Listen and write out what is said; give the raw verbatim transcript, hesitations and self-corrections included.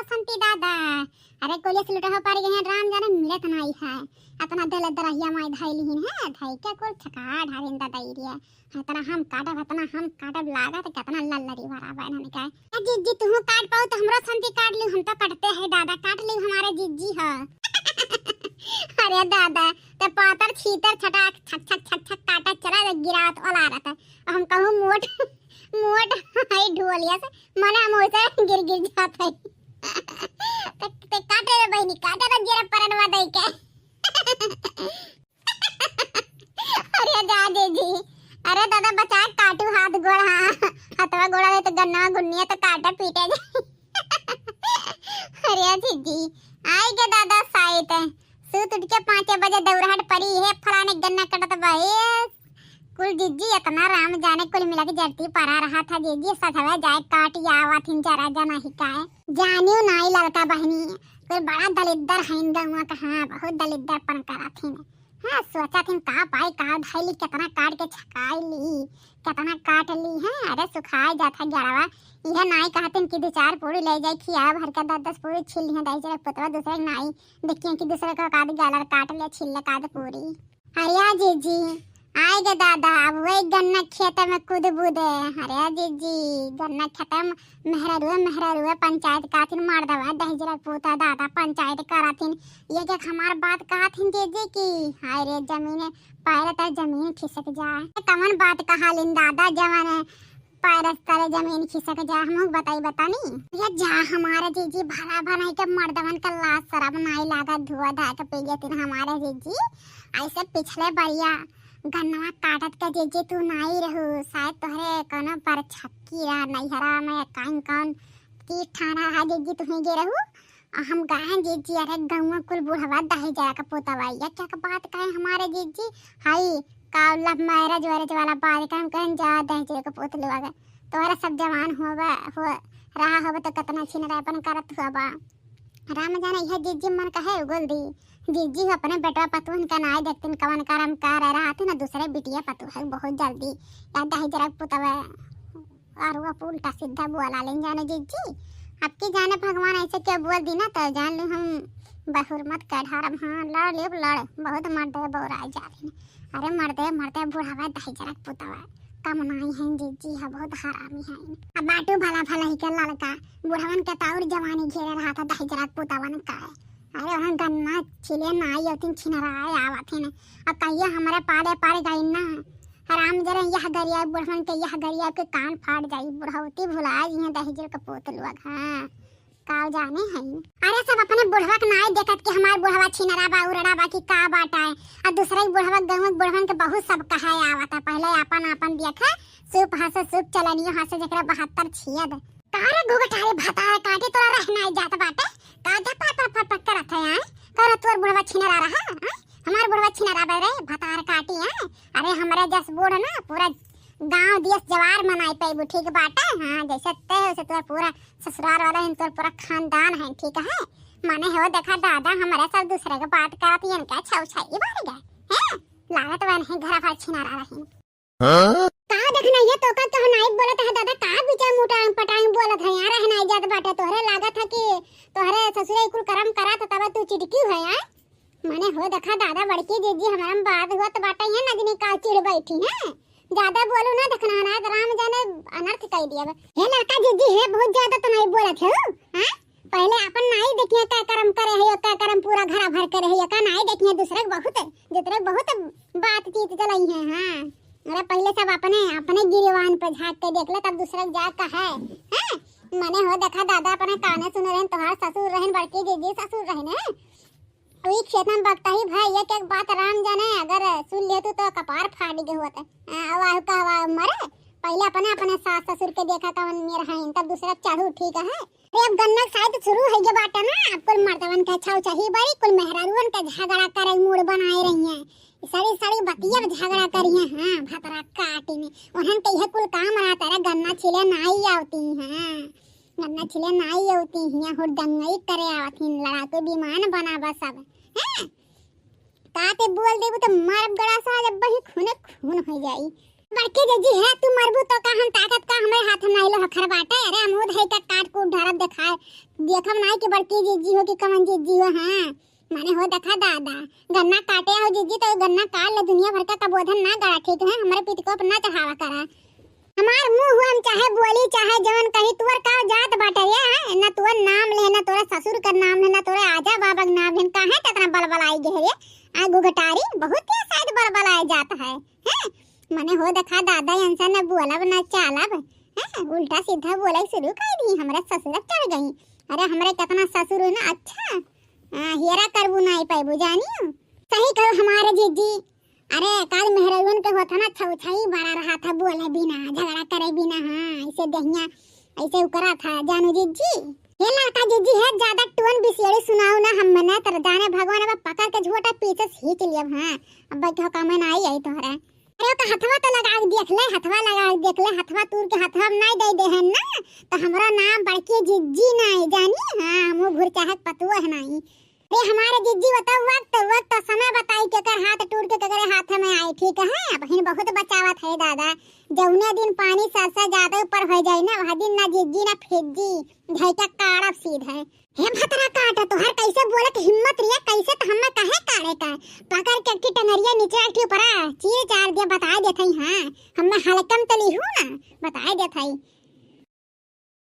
संती दादा, अरे कोलिया से लुटहो पारी गए हैं, राम जाने मिलत नाई है। अतना दल दरहिया माई धाई लिहिन है, धाई के कुल छका ढारिन दादा इरिया। इतना हम काटब, इतना हम काटब, लागत कितना लल्लरी भरा बहन का। ए जिज्जी, तुहू काट पाऊ तो हमरो संती काट लियो, हम तो कटते हैं दादा, काट लियो हमारे जिज्जी हो। अरे दादा, ते पातर छीतर छटाक छक छक छक छक काटा चला रे गिरावत वाला रहता। हम कहूँ मोट मोट है ढोलिया से, मने हम वैसे गिर गिर जात है। ते, ते काटे रे बहिनी, काटे रे जरा परनवा दई के। अरे जा जिज्जी, अरे दादा बचा काटू हाथ गोड़, हाँ, हथवा गोड़ा में तो गन्ना गुन्निया तो काटे पीटे जा। अरे जिज्जी, आई गे दादा साइत, सूत उठ के पाँचे बजे दौड़हट परी है, फलाने गन्ना कटत बा, ए कुल जिज्जी, इतना राम जाने कुल मिला के जरती परा रहा था जिज्जी, सधवा जाए काट आवा थिन जरा जना ही काए। जानियो नाई ललका बहिनी, कुल बड़ा दलिद्दर हईन गौवा का, हाँ, बहुत दलिद्दरपन करा थिन। हाँ, सोचा थिन का पाई का धाई ली, कितना काट के छकाई ली, कितना काट ली है। अरे सुखाए जात है गड़वा, यह नाई कहतिन कि दो चार पूरी ले जाए खिया भर के दस दस पूरी छील लिहे दही जरा पुतवा दूसरे नाई देखिए कि दूसरे का काट गलर काट ले छील ले काट पूरी। अरे जिज्जी, आए गे दादा, अब वही गन्ना खेत में कूद बूदे। अरे जिज्जी, गन्ना खेत में मेहरारुए, मेहरारुए पंचायत काथिन, मर्दवा दहिजरा पूता दादा पंचायत कराथिन। ये के हमार बात कहाथिन जिज्जी की, हाय रे जमीन, पैर तर जमीन खिसक जाए। कमन बात कहा लिन दादा, जवन पैर तले जमीन खिसक जा, हमहू बताई बतानी। ये जा हमारे जिज्जी, भला भलाई के मर्दवन का लाज शरम नाई लागत, धुआ धाय के पी लेतिन हमारे जिज्जी। ऐसे पिछले बरिया गन्नवा काटत के जिज्जी तू नाई रहू, शायद तोहरे कोनो पर छक्की रहा नैहरा में, कौन कौन की ठाना रहा जिज्जी तुही गे रहू। आ हम गायन जिज्जी, अरे गौवा कुल बुढ़वा दहेजरा का पोतवा, ये क्या का बात कहे हमारे जिज्जी, हाई का लव मैरिज वैरिज वाला बात कहे, हम कहन जा दहेजरा का पोत लुआ गए। तोहरा सब जवान होबे, हो रहा होबे तो कितना छिनरापन करत हुआ बा। राम जाने यह जिज्जी मन कहे उगल दी। जिज्जी हो अपने बेटवा पतुहन का नाय देखतिन कवन करम कर रहा थी ना दूसरे बिटिया पतुह है बहुत जल्दी। या दहेजरा का पोतवा और वो उल्टा सीधा बोला लेन जाने जिज्जी। अब की जाने भगवान ऐसे क्या बोल दी ना तो जान ली हम बहुरमत का ढारम। हाँ लड़ लेब लड़, बहुत मर्दे बौराए जा रहे हैं। अरे मर्दे मर्दे बुढ़ावा दहेजरा का पुतवा कम नाई है जिज्जी, है बहुत हरामी है। अब बाटू भला भला ही के लड़का बुढ़वन के ताउर जवानी घेरे रहा था दहेजरा का पुतवन का। अरे वहाँ गन्ना छिले नाई होतिन छिनराए आवत है ना। अब कहिए हमारे पाले पड़ गई ना। हराम जरे यह गरिया बुढ़वन के यह गरिया के कान फाट जाई, बुढ़ौती भुला जी हैं दहेजर के पोत लोग। हाँ काल जाने हैं। अरे सब अपने बुढ़वा के नाई देखत कि हमार बुढ़वा छिनरा बा उरड़ा बा कि का बाटा है। आ दूसरे के बुढ़वा गौवा के बुढ़वन के बहुत सब कहा आवत है। पहले आपन आपन देखा सूप हंसे सूप चलनियो हंसे जकरा बहत्तर छियद। का रे घुघटारे भतार काटी तोरा रह नाई जात बाटे। का जा पट पट पट पट करत है आए। कर तोर बुढ़वा छिनरा रहा आए। हमार बुढ़वा छिनरा बा रे भतार काटी आए। अरे हमरे जस बूढ़ ना पूरा गांव देश जवार मनाई पैबू ठीक बाटे। हाँ जैसे ते वैसे तोर पूरा ससुराल वाला हिन तोर पूरा खानदान है ठीक है। माने हो देखा दादा हमरे सब दूसरे के बात करत इनका छौ छाई बार गए हैं। लागत बा नहीं घर भर छिनरा रही। हाँ? कहा देखना ये तो का कहो नाई बोलत है दादा, का बिचार मुटांग पटांग बोलत है यार, है नाई जात बाटे तोहरे लागत है कि तोहरे ससुरे कुल करम करा था तब तू चिटकी है यार। माने हो देखा दादा बड़की जिज्जी हमारा में बात हुआ तो बाटे ये नजनी का चिढ़ बैठी है। ज्यादा बोलू ना देखना ना तो राम जाने अनर्थ कर दिया। हे लड़का जिज्जी है बहुत ज्यादा तो नहीं बोलत है हाँ? पहले अपन नाई देखिए का करम करे है का करम पूरा घर भर करे है का नाई देखिए दूसरे के बहुत दूसरे के बहुत बातचीत चलाई है। हाँ अरे पहले सब अपने अपने गिरिवान पे झांक के देख ले तब दूसरे के जा का है। हाँ मने हो देखा दादा अपने काने सुने रहन तोहार ससुर रहन बड़की दीदी ससुर रहन है। वही खेत में बगता ही भाई एक एक बात राम जाने अगर सुन लेतू तो कपार फाट गए होते। हाँ, अब आहू का हवा मरे पहले अपने अपने सास ससुर के देखा कवन मेर है तब दूसरा चढ़ू ठीक है। अरे अब गन्ना के साइड शुरू हो गया बाटे ना, अब कुल मर्दवन के छाव चाही बड़ी, कुल मेहरारुवन के झगड़ा करे मूड बनाए रही हैं। ई सारी सारी बतिया में झगड़ा करी हैं, हाँ, भतरा काटी में। उन्हन के यह कुल काम रहता रे, गन्ना छिले नाई आवती हैं, गन्ना छिले नाई आवती हैं, हुड़दंगई करे आवती हैं, लड़ाकू विमान बना बा सब, हैं? का ते बोल देबू तो मारब गड़ा सा, जब बही खूने खून हो जाई। बड़की जिज्जी है, तू मरबू तो का हम ताकत का हमरे हाथ में आइलो हखर बाटे। अरे अमरूद है का काट कूट ढारब देखाए, देखब नाई कि बड़की जिज्जी हो कि कवन जिज्जी हो, हाँ। माने हो देखा दादा, गन्ना काटे हो जिज्जी तो गन्ना काट ले, दुनिया भर का कबोधन ना गड़ा, ठीक है? हमरे पितिको पर ना चढ़ावा करा। हमार मुँह हुआ हम चाहे बोली चाहे जवन कही, तुअर का जात बाटे रे, हैं? ना तुअर नाम ले, ना तोरा ससुर का नाम ले, ना तोरे आजा बाबा का नाम ले, काहे त इतना बलबलाई गए रे? आ घुघटारी बहुत तेज शायद बलबलाए जात है, हैं? मने हो देखा दादा, इनसे न बोलब न चालब, हैं? उल्टा सीधा बोले शुरू कर दी, हमरा ससुर चढ़ गई। अरे हमरे कितना ससुर है ना, अच्छा, हाँ, हेरा करबू ना पाबू जानियो। सही कहो हमारे जिज्जी, अरे काल मेहरउन के होता ना छौछाई बड़ा रहा था, बोले बिना, झगड़ा करे बिना, हाँ, ऐसे दहिया, ऐसे उकरा था जानू जिज्जी। हे लड़का जिज्जी है, ज्यादा टोन बिसेड़ी सुनाओ ना हम मने, तर जाने भगवान अब पकड़ के झोटा पीछे खींच लियब, हाँ, अब बैठो का मन आई आई तोहरा। अरे ओका हथवा तो लगा के देख ले, हथवा लगा के देख ले, हथवा तूर के हथवा में नाई दे दे है ना, तो हमरा नाम बड़की जिज्जी नाई जानी, हाँ, मुँह घुर चाहे पतुआ है नाई। अरे हमारे जिज्जी बताओ वक्त, वक्त समय बताई केकर हाथ टूट के केकरे हाथ में आई, ठीक है? अब हिन बहुत बचावत है दादा, जौने दिन पानी सरसा ज्यादा ऊपर हो जाए ना, वह दिन ना जिज्जी ना फिज्जी, धई का काड़ब सीध है। हे भतरा काट, तोहर कैसे बोले के हिम्मत रिया, कैसे त हमें कहे काड़े का? पकड़ के एक ठे टंगरिया नीचे एक ठे ऊपरा, चीर चार दिया, बताए देत हई, हाँ, हमें हल्कम तली हूँ ना, बताए देत हई।